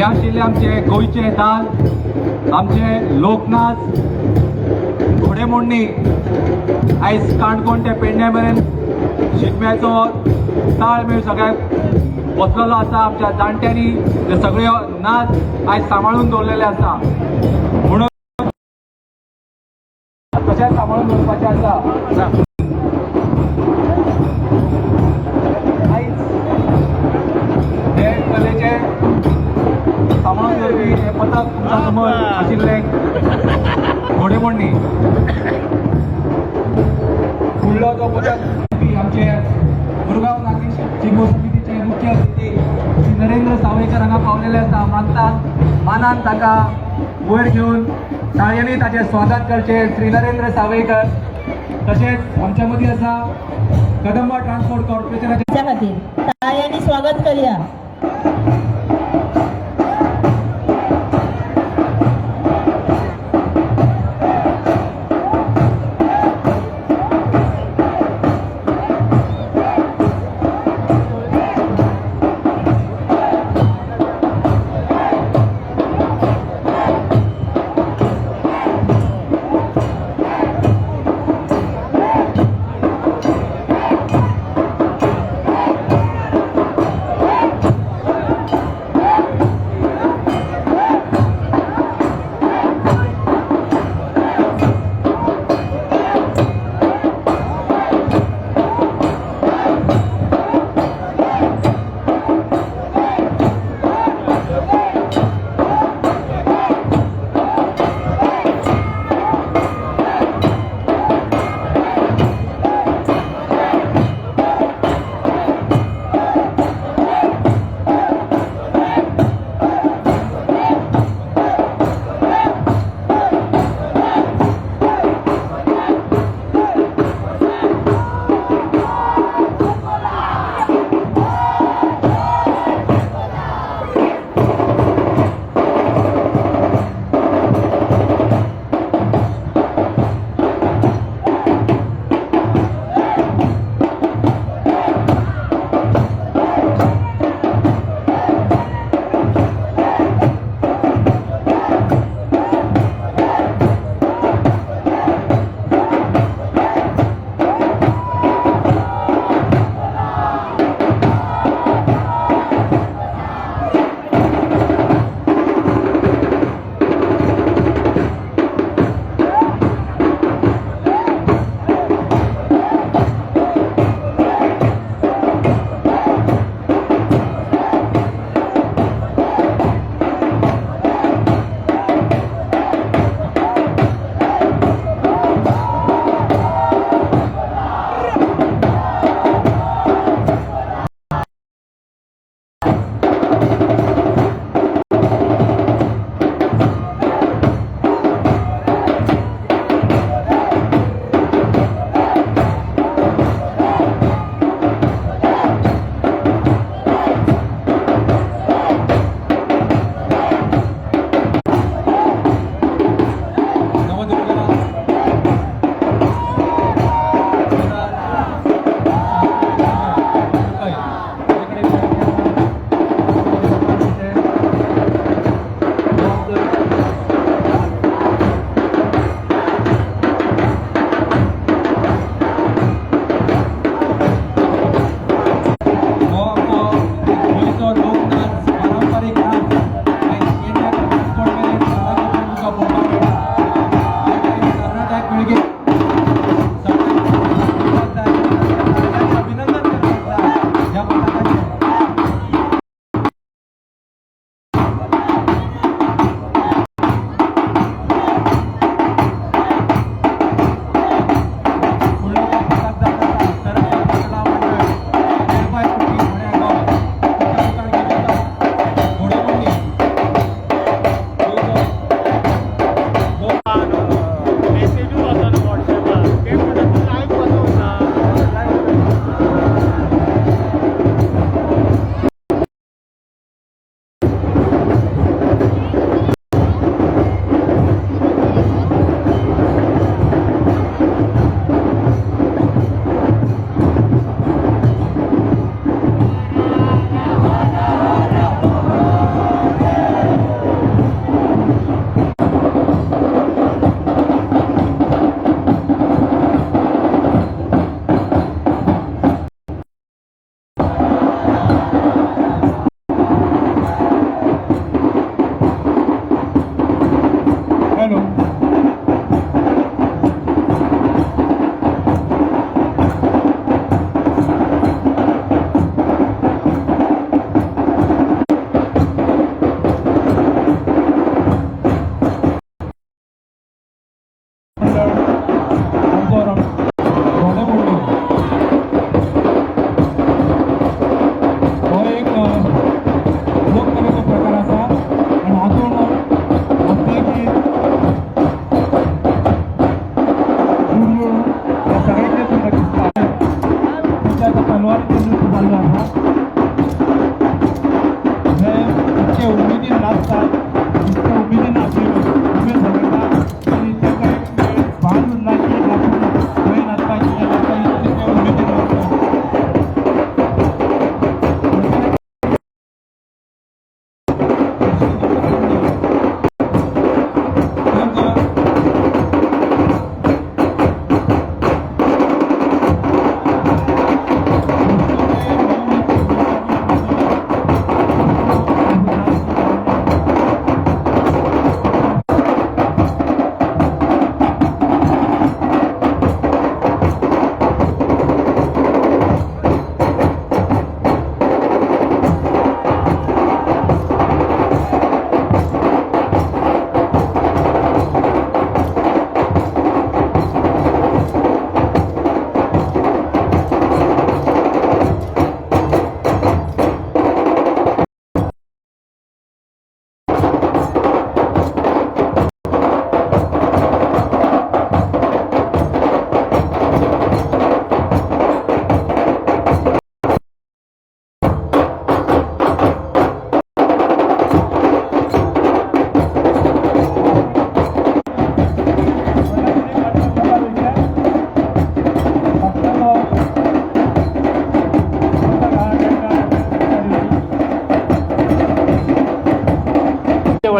आशिल्ले आमचे गोंयचे दाल, आमचे लोकनाच घोडेमोडणी. आयज काणकोण ते पेडण्या मेरेन शिगम्याचो ताळमेळ सगळ्याक बसलेलो आसा. आमच्या जाणट्यांनी ते सगळे नाच आयज सांबाळून दवरलेले आसा, म्हणून तशेंच सांबाळून दवरपाचें आसा. आयज हे कलेचे सांबाळून दवरपी हे पथक तुमच्या समोर आशिल्लें घोडेमोडणी. फुडलो जो पथक आमचे मुरगांव नागरी शिगमो समितीचे मुख्य अतिथी श्री नरेंद्र सावयकर हांगा पावलेले आसा. मागतात मानान ताका वयर घेवन टाळयांनी ताचें स्वागत करचें, श्री नरेंद्र सावयकर. तशेंच आमच्या मदीं आसा कदंबा ट्रान्सपोर्ट कॉर्पोरेशनाचे त्या खातीर टाळयांनी स्वागत करूया.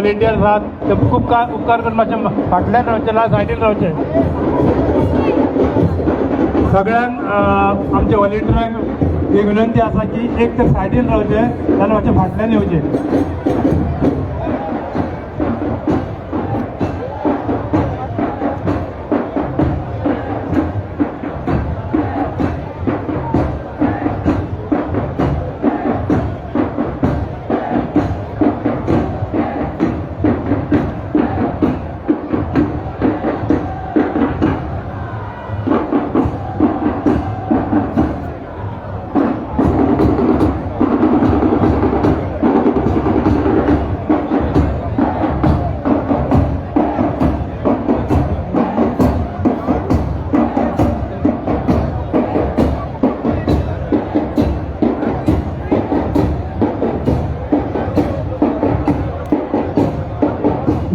व्हॉलेंटियर आसात ते खूब उपकार करून मातशें फाटल्यान रावचे ना सायडीन रावचे. सगळ्यांक आमच्या व्हॉलेंटियरांक एक विनंती आसा की एक तर सायडीन रावचे जाल्यार मातशें फाटल्यान येवचें.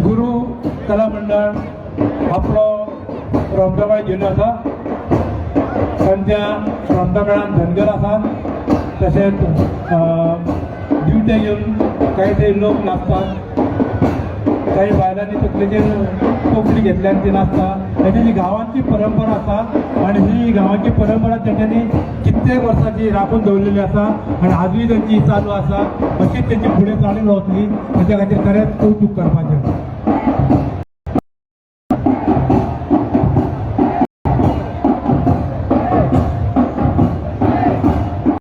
गुरू कला मंडळ आपलो रोमटामेळ घेवन आसा. तांच्या रोमटामेळान धनगर आसात, तशेंच दिवटे घेवन कांय ते लोक नाचतात, काही बायलांनी तकलेचेर टोपली घेतल्या आनी ती नाचता. तांची गांवांची परंपरा आसा आनी ही गांवांची परंपरा तेंच्यांनी कित्येक वर्सांची राखून दवरलेली आसा आनी आजूय तेंची चालू आसा. अशीच तेंची फुडें चालू रावतली. ताच्या खातीर खरेंच कौतूक करपाचें.